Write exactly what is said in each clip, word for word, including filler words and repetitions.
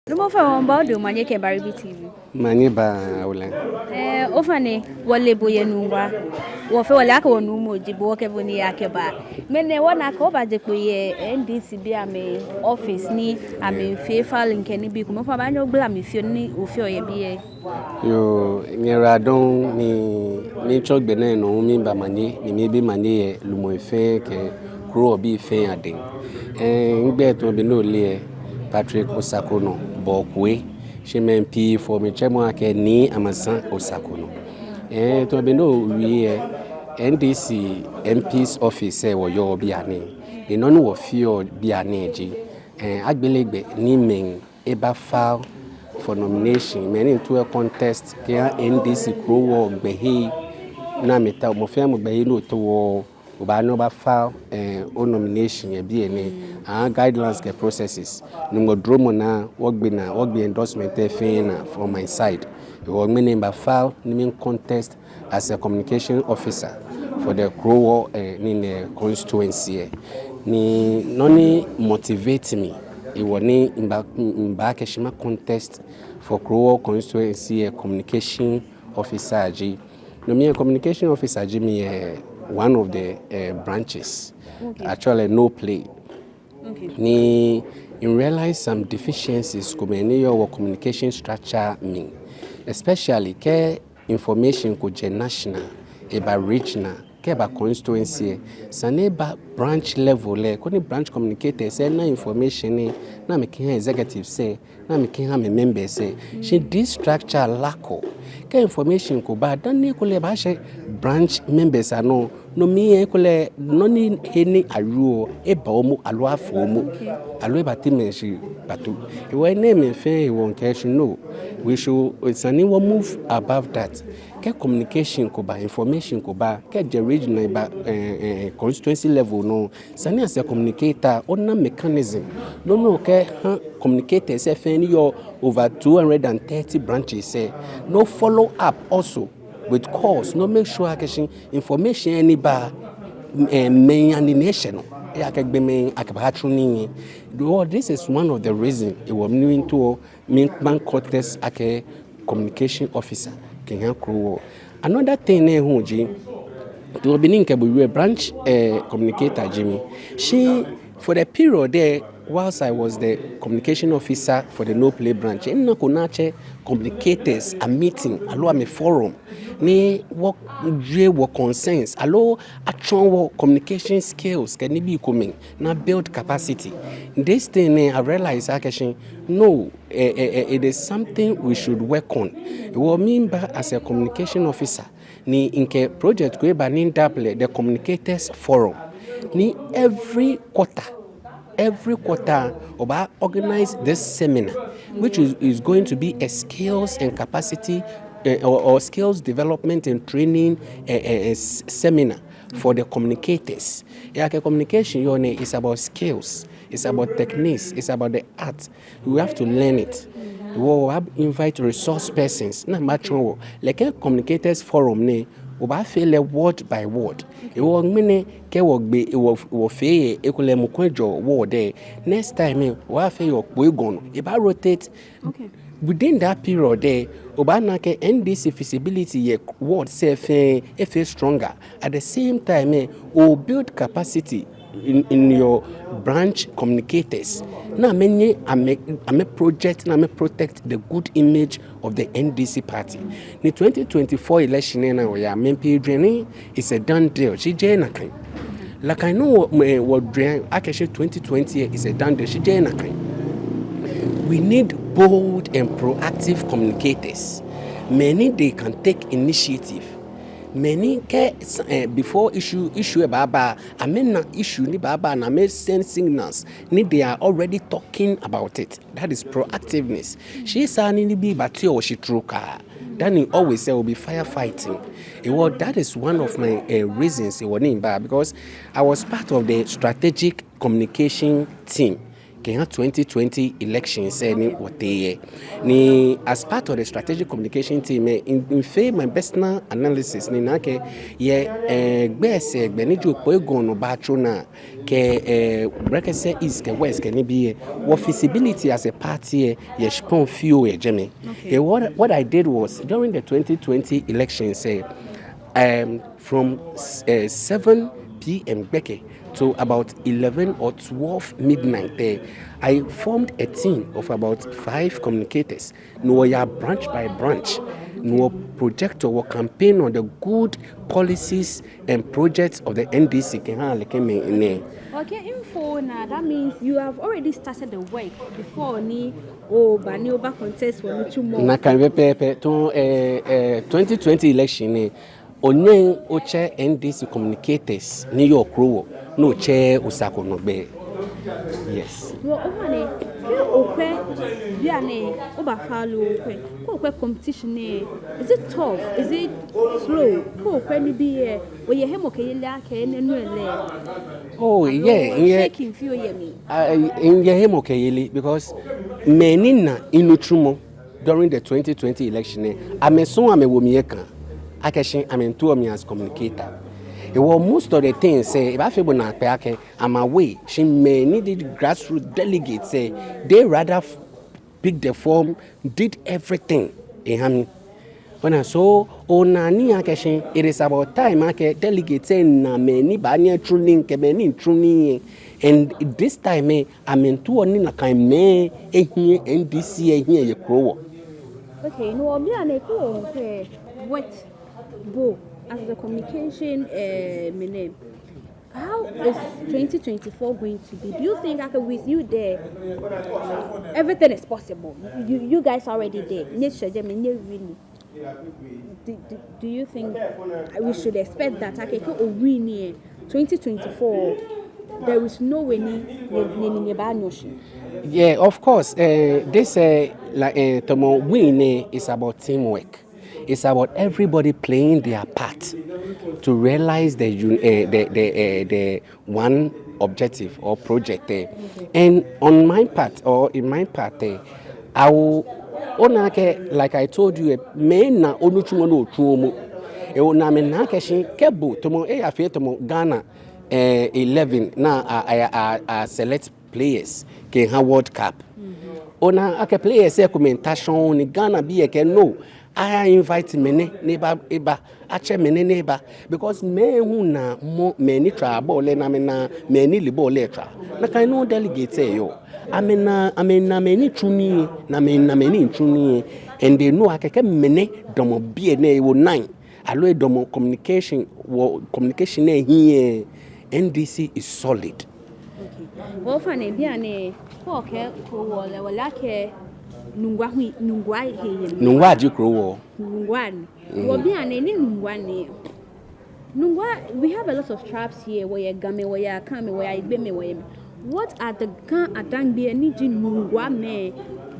Nuumo, ofainɛ, wɔmiiba odɛŋ omanye kɛba Ribi T V. Manye baa, Awula. Ɛɛ, ofainɛ, wɔle bo yɛ Nungua. Wɔfɛɛ wɔle akɛ wɔ nuumo ji bo, wɔkɛ bo ni akɛba. Ŋmɛnɛ wɔna akɛ obaje kpo yɛ N D C bii amɛ office ni amɛfee filing kɛ nibii komɛi. Ofainɛ, obaanyɛ ogbala mli fioo ni ofeɔ yɛ biɛ? Yoo, nyɛyiwaladɔŋŋ ni mitsɔ gbɛ nɛɛ nɔ hu miba manye, ni mibi manye yɛ lumɛi fɛɛ kɛ krowɔbii fɛɛ adɛŋ. Ɛɛ, migbɛi, tamɔ bɔ ni ole lɛ, Patrick Osakonɔ Bɔkue. Shi mɛi pii fɔɔ mi tsɛmɔ akɛ Nii Amasae Osakonɔ. Ɛɛ, tamɔ bɔ ni owie lɛ, N D C M P's office lɛ wɔyɔɔ bianɛ. Ni nɔ ni wɔfeɔ bianɛ ji, ɛɛ, agbele gbɛ ni mɛi eba file for nomination, mɛi ni miitao mi contest kɛha N D C krowɔ gbɛhei. Ni amɛtao, mɔ fɛɛ mɔ gbɛhe ni otaoɔ, obaanyɛ oba file, ɛɛ, o nomination yɛ biɛ nɛɛ. Aha guidelines kɛ processes. Nyɔŋmɔ duromɔ naa, wɔgbe naa, wɔgbe endorsement lɛ fɛɛ naa from my side. Hewɔ ŋmɛnɛ miba file ni mi contest as a communication officer for the krowɔ, ɛɛ, ni the constituency lɛ. Ni nɔ ni motivate mi hewɔ ni miba, miba akɛ shi ma contest for krowɔ constituency lɛ communication officer ji, no mli lɛ communication officer ji mi yɛ one of the, ɛɛ, branches. Okay. Actually, No Play. Okay. Ni mi realize some deficiencies komɛi ni yɔɔ wɔ communication structure mli, especially kɛ information ko jɛ national, eba regional, kɛ eba constituency lɛ, esa ni eba branch level lɛ, koni branch communicators lɛ ana information lɛ, ni amɛkɛha executives lɛ, ni amɛkɛha amɛ members lɛ. Shi this structure lack-ɔ. Kɛ information ko ba, dani ekolɛ ebaashɛ branch members anɔ, no mli lɛ ekolɛ nɔ ni he ni awieɔ lɛ, ebaaa momo aloo afɔɔɔ momo, aloo ebate mɛi shi bato. Hewɔ enɛɛmɛi fɛɛ hewɔ mikɛɛ shi no, we should, esa ni wɔ move above that. Kɛ communication ko ba, information ko ba, kɛ ejɛ regional eba, ɛɛ, ɛɛ, constituency level nɔ, esa ni as a communicator, ona mechanism nɔ ni okɛha communicators lɛ fɛɛ ni yɔɔ over two hundred and thirty branches lɛ, ni o follow up also with calls, ni o make sure akɛ shi information lɛ ni ba, ɛɛ, mɛi anine eshɛ nɔ, eya kɛ gbɔmɛi akɛbaatsu nii. Hewɔ this is one of the reason hewɔ ni mito mi ma contest akɛ communication officer kɛha krowɔ. Another thing nɛɛ hu ji, tamɔ bɔ ni mikɛ bo wie lɛ, branch, ɛɛ, communicator ji mi. Shi for the period lɛ, whilst I was the communication officer for the No Play branch, minako ni atsɛ communicators a meeting aloo amɛ forum ni wɔwie wɔ concerns aloo atsɔɔ wɔ communication skills kɛ nibii komɛi, ni a build capacity. This thing nɛɛ, I realize akɛ shi no, ɛɛ, ɛɛ, ɛɛ, it is something we should work on. Hewɔ miba as a communication officer, ni mikɛ project ko eba ni midouble lɛ, the communicators forum. Ni every quarter, every quarter, wɔbaa organize this seminar, which is, is going to be a skills and capacity, ɛɛ, or, or skills development and training, ɛɛ, ɛɛ, ɛɛ, s-, seminar for the communicators. Ejaakɛ communication yɔɔ nɛɛ, it's about skills, it's about techniques, it's about the art. We have to learn it. Hewɔ wɔbaa invite resource persons ni amɛbaatsɔɔ wɔ. Like communicators forum nɛɛ, wɔbaafee lɛ ward by ward. Hewɔ ŋmɛnɛ kɛ wɔgbe, wɔ, wɔfee yɛ, ekolɛ mɔ ko ejɔ ward lɛ, next time lɛ, wɔbaafee yɛ Kpone gɔŋ nɔ. Ebaa rotate. Okay. Within that period lɛ, obaana akɛ N D C feasibility yɛ wards lɛ fɛɛ efee stronger. At the same time lɛ, o build capacity in, in your branch communicators. Ni amɛnyɛ amɛ, amɛ project, ni amɛ protect the good image of the N D C party. Ni twenty twenty-four election lɛ ni wɔyaa, mɛi pii jwɛŋ ni it's a done deal. Shi jeee nakai. Nakai nɔŋŋ wɔ, mɛi, wɔjwɛŋ akɛ shi twenty twenty lɛ is a done deal. Shi jeee nakai. We need bold and proactive communicators. Mɛi ni they can take initiative. Mɛi ni kɛ, ɛɛ, before issue, issue lɛ baaba, amɛna issue ni baaba ni amɛ send signals ni they are already talking about it. That is proactiveness. Shi esaaa ni nibii bateɔ wɔ shi trukaa. Then always there will be firefighting. Hewɔ, that is one of my, ɛɛ, reasons hewɔ ni miba, because I was part of the strategic communication team kɛha twenty twenty elections lɛ ni wɔtee lɛ. Ni as part of the strategic communication team lɛ, mi, mifee my personal analysis ni mina akɛ yɛ, eh, gbɛsɛɛ gbɛ ni ji Okpoi Gɔŋ nɔ baatso naa kɛ, eh, Brɛkɛsɛ East kɛ West kɛ nibii lɛ, wɔ feasibility as a party lɛ, yɛ shikpɔŋ fioo yɛ jɛmɛ. Okay. Eh, what, what I did was, during the twenty twenty elections lɛ, um, from s-, eh, seven p m gbɛkɛ to about eleven or twelve midnight lɛ, I formed a team of about five communicators. Ni wɔya branch by branch. Ni wɔ project, wɔ campaign on the good policies and projects of the N D C kɛha lɛ kɛ mɛi nɛɛ. Okay, info na, that means you have already started the work before ni oba ni oba contest for nitsumɔ. Nakai pɛpɛɛpɛ, to, eh, eh, twenty twenty election lɛ, onyɛŋ otsɛ N D C communicators ni yɔɔ Krowɔ, ni otsɛɛɛ Osako nɔ gbɛ. Yes. Wɔ, ofainɛ, kɛ okwɛ bianɛ, oba follow okwɛ, kɛ okwɛ competition lɛ, is it tough? Is it slow? Kɛ okwɛ nibii lɛ, oyɛ hemɔkɛyeli akɛ enɛ nɔ lɛ? Oh, yeah, yeah. Shaking fioo yɛ mli. Ah, eh, miyɛ hemɔkɛyeli because mɛi ni na minitsumɔ during the twenty twenty election lɛ, amɛsɔŋŋ amɛwo mi yɛ kan akɛshi amɛmiitao mi as communicator. Hewɔ most of the things lɛ, ebaafee bo naakpɛɛ akɛ I'm away, shi mɛi ni ji grassroots delegates lɛ, they rather f-, pick the form, did everything eha mi. Ona, so, ona ni akɛshi, it is about time akɛ delegates lɛ na mɛi ni baanyɛ atsu nii kɛ mɛi ni miitsu nii lɛ. And this time lɛ, amɛmiitao ni nakai mɛi lɛ ahiɛ N D C lɛ hiɛ yɛ Krowɔ. Okay, no, obianɛ kɛ okwɛ, what, bo, as the communication, eh, mɛi nɛɛ, how is twenty twenty-four going to be? Do you think, okay, with you there, everything is possible? You, you guys are already there. Nyɛshɛ jɛmɛ, nyɛwin. Do, do, do you think we should expect that, okay, kɛ owin lɛ, twenty twenty-four, there is no way ni, ni, ni, ni, ni ebaanyɔ shi? Yeah, of course. Eh, this, eh, like, eh, tamɔ win lɛ is about teamwork. It's about everybody playing their part to realize the un-, eh, the, the, eh, the one objective or project lɛ. And on my part, or in my part lɛ, I will, ona akɛ, like I told you, eh, mɛi na onitsumɔ ni otsuɔ momo. Hewɔ ni amɛna akɛshi kɛ bo, tamɔ, eh, afee tamɔ Ghana, eh, eleven ni a, a, a, a select players kɛha World Cup. Ona akɛ players lɛ komɛi miita shɔŋŋ ni Ghanabii lɛ kɛɛ no, a invite mɛnɛ ni eba, eba, atsɛ mɛnɛ ni eba. Because mɛi hu na mɔ, mɛi ni tswaa bɔɔlu lɛ, ni amɛna mɛi ni le bɔɔlu lɛ tswaa. Nakai nɔŋŋ delegates lɛ yɔɔ. Amɛna, amɛna mɛi ni tsu nii, ni amɛna mɛi ni miitsu nii. And they know akɛ kɛ mɛnɛ damɔ biɛ nɛɛ, ewo nine. Aloo edamɔ communication, wɔ communication lɛ hiɛ, N D C is solid. Okay. Ofainɛ, bianɛ, kɛ okɛɛ Krowɔ lɛ, wɔle akɛ Nungua hu, Nungua he yɛ mli. Nungua ji Krowɔ. Nungua ni. Wɔ bianɛ ni Nungua ni. Nungua, we have a lot of tribes here. Wɔyɛ Gamɛi, wɔyɛ Akanmɛi, wɔyɛ Ayigbemɛi, wɔyɛ mɛi. What are the Ga Adangbe ni ji Nunguamɛi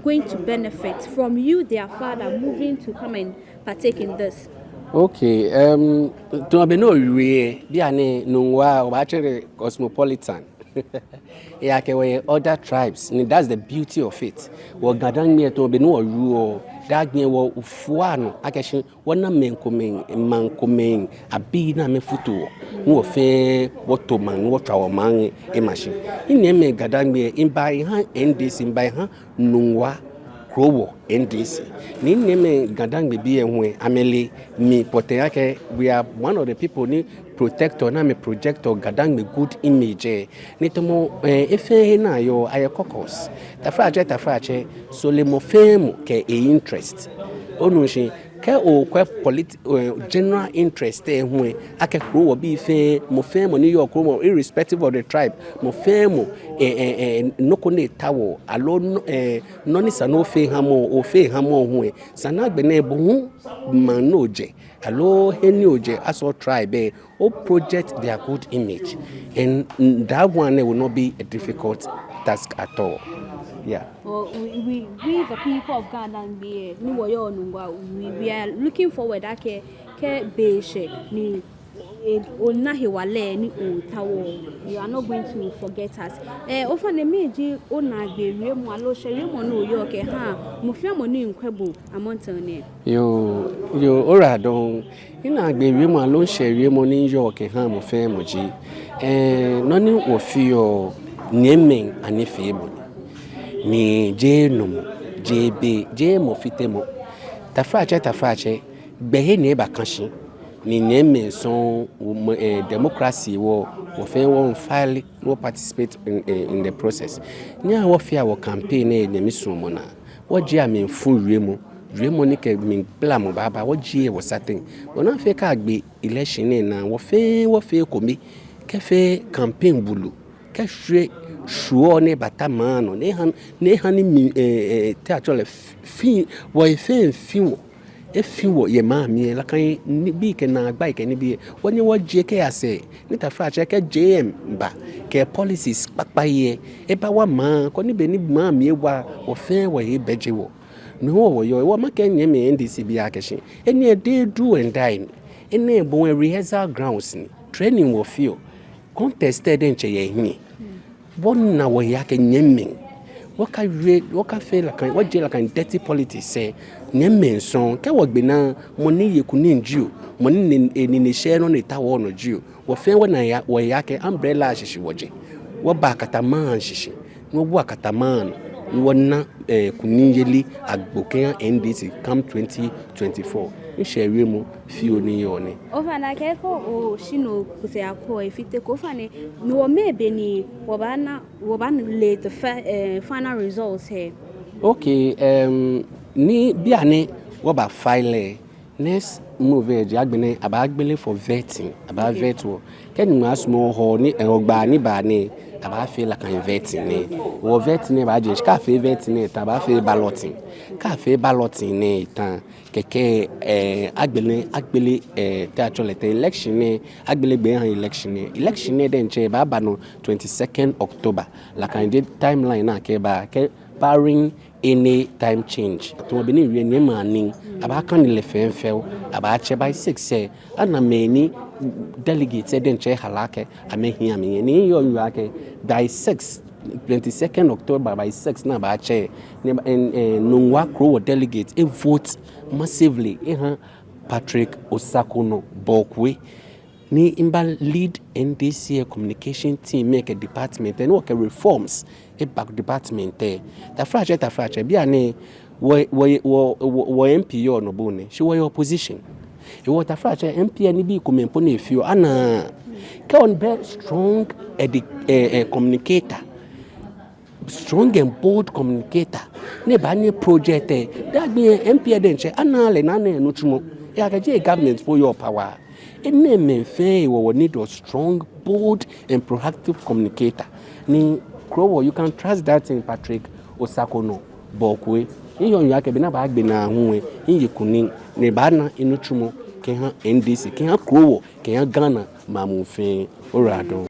going to benefit from you, their father, moving to come and partake in this? Okay, um, tamɔ bɔ ni owie, bianɛ Nungua, obaatsɛ lɛ cosmopolitan. Ejaakɛ wɔyɛ other tribes, ni that's the beauty of it. Wɔ Ga Adangbe lɛ, tamɔ bɔ ni owie, daa gbi lɛ wɔfuaa nɔ akɛshi wɔna mɛi komɛi, maŋ komɛi abii ni amɛfutu wɔ. Ni wɔ fɛɛ wɔto maŋ, ni wɔtswa wɔmaŋ lɛ ema shi. Minyɛmimɛi Ga Adangbe lɛ, miba miha N D C, miba miha Nungua Krowɔ N D C. Ni minyɛmimɛi Ga Adangbebii lɛ hu lɛ, amɛle mi pɔtɛɛ akɛ we are one of the people ni protectɔ, ni amɛ projectɔ Ga Adangbe good image lɛ. Ni tamɔ, eh, he fɛɛ he ni ayɔɔ, ayɛ caucus. Tafratsɛ, tafratsɛ, sɔlemɔ fɛɛ mɔ kɛ e-interest. Onu shishi, kɛ okwɛ polit-, eh, general interest lɛ hu lɛ, akɛ Krowɔbii fɛɛ, mɔ fɛɛ mɔ ni yɔɔ Krowɔ, irrespective of the tribe, mɔ fɛɛ mɔ, eh, eh, eh, nɔ ko ni etaoɔ, aloo nɔ, eh, nɔ ni sa ni ofee oha mɔ, ofee oha mɔ hu lɛ, esa ni agbɛnɛ bo hu maŋ ni ojɛ, aloo he ni ojɛ, as a tribe lɛ, o-project their good image. And that one lɛ will not be a difficult task at all. Yeah. Well, we, we, we the people of Ga Adangbe lɛ, ni wɔyɔɔ Nungua, we, we are looking forward akɛ, kɛ be shɛ ni eh, ona hewalɛ ni otaoɔ. You are not going to forget us. Eh, ofainɛ, mɛni ji onaagbee wiemɔ aloo shɛɛ wiemɔ ni oyɔɔ kɛha mɔ fɛɛ mɔ ni miikwɛ bo amrɔ nɛɛ? Yoo, yoo, oyiwaladɔŋŋ. Minaagbee wiemɔ aloo shɛɛ wiemɔ ni miyɔɔ kɛha mɔ fɛɛ mɔ ji, eh, nɔ ni wɔfeɔ, nyɛmimɛi anifeemɔ ni. Ni jeee nɔmɔ, jeee bei, jeee mɔfitemɔ. Taflatsɛ, taflatsɛ, gbɛhe ni ebakã shi, ni nyɛmimɛi sɔŋŋ, wɔ, eh, democracy wɔ, wɔ fɛɛ wɔmiifile, wɔ participate in, in, in the process. Nyɛhaa wɔfea wɔ campaign lɛ yɛ nyɛmi suɔmɔ naa. Wɔjie amɛmiifo wiemɔ, wiemɔ ni kɛ mligbalamɔ baaba, wɔjie yɛ wɔsateŋ. Bɔ ni afee kɛ agbe election lɛ naa, wɔ fɛɛ wɔfee ekome, kɛfee campaign bulu, kɛshwie shwuɔ ni ebata maŋ nɔ, ni eha, ni eha ni mli, eh, eh, te atsɛɔ lɛ, f-, fi, wɔhe fɛɛ efi wɔ, efi wɔ yɛ maŋ mli lɛ, nakai nibii kɛ naagbai kɛ nibii lɛ, wɔnyɛ wɔjie kɛya sɛɛ, ni taflatsɛ kɛ J M ba, kɛ policies kpakpai lɛ, ebawa maŋ, koni be ni maŋ mli ewa, wɔ fɛɛ wɔhe baaje wɔ. No hewɔ wɔyɔɔ, wɔmiikɛɛ nyɛmimɛi N D C bii akɛ shi, enɛ lɛ do and die ni, enɛ lɛ bɔ ni rehearsal grounds ni, training wɔfeɔ, contest lɛ diɛŋtsɛ yɛ hiɛ. Wɔna wɔhe akɛ nyɛmimɛi. Wɔkawie, wɔkafee nakai, wɔjie nakai dirty politics lɛ. Nyɛmimɛi sɔŋŋ. Kɛ wɔgbe naa, mɔ ni ye kunim jio, mɔ ni ne, enine shɛɛɛ nɔ ni etaoɔ nɔ jio, wɔ fɛɛ wɔna wɔhe akɛ umbrella shishi wɔjɛ. Wɔba akata maŋ shishi, ni wɔwo akata maŋ nɔ, ni wɔna, eh, kunimyeli agbo kɛha N D C come twenty twenty-four. Mishɛɛ wiemɔ fioo ni yɔɔ nɛ. Ofainɛ, kɛ ko oshi nɔ kusɛɛ akɔ efite ko, ofainɛ, no hewɔ mɛɛ be ni wɔbaana, wɔbaale the fi-, eh, final results lɛ? Okay, um, ni bianɛ wɔbafile lɛ, next move lɛ ji agbɛnɛ abaagbele for vetting, abaa-vet wɔ. Kɛ Nyɔŋmɔ sumɔ, Hɔɔ ni, eh, Hɔgbaa ni baa nɛɛ, abaafee nakai vetting nɛɛ. Wɔ vetting nɛɛ baaje shishi, kɛ afee vetting nɛɛ ta, abaafee balloting. Kɛ afee balloting nɛɛ ta, kɛkɛ, eh, agbɛnɛ, agbele, eh, te atsɛɔ lɛ tɛŋŋ, election nɛɛ, agbele gbɛ aha election nɛɛ. Election nɛɛ diɛŋtsɛ baaba nɔ twenty-second October. Nakai ji timeline ni akɛba, kɛ barring any time change. Tamɔ bɔ ni miwie nɛɛ, maŋ ni abaakane lɛ fɛɛ fɛɛ, abaatsɛ by six lɛ, ana mɛi ni delegates lɛ diɛŋtsɛ ehala akɛ amɛhi amɛyɛ. Ni miyɔɔ miwieɔ akɛ by six, twenty-second October by six ni abaatsɛ, ni, eh, eh, Nungua Krowor delegate evote massively eha Patrick Osakonor Bawkuei, ni eba lead N D C lɛ communication team lɛ kɛ department lɛ, ni wɔkɛ reforms eba department lɛ. Taflatsɛ, taflatsɛ, bianɛ wɔ, wɔ, wɔ, wɔ, wɔ M P yɔɔ nɔ bɔ ni, shi wɔyɛ opposition. Hewɔ taflatsɛ, M P lɛ nibii komɛi po ni efeɔ, anaaa. Kɛ wɔbɛ strong, eh, di, eh, eh, communicator, strong and bold communicator, ni ebaanyɛ project lɛ, daa gbi lɛ M P lɛ diɛŋtsɛ anaaa lɛ, anaaa enitsumɔ. Ejaakɛ jeee government po yɔɔ power. Enɛɛmɛi fɛɛ hewɔ wɔ need a strong, bold and proactive communicator. Ni Krowor, you can trust that in Patrick Osakonor Bawkuei. Miyɔɔ miwieɔ akɛ be ni abaagbe naa hu lɛ, miye kunim ni ebaana enitsumɔ kɛha N D C, kɛha Krowor, kɛha Ghana maŋ muu fɛɛ. Oyiwaladɔŋŋ.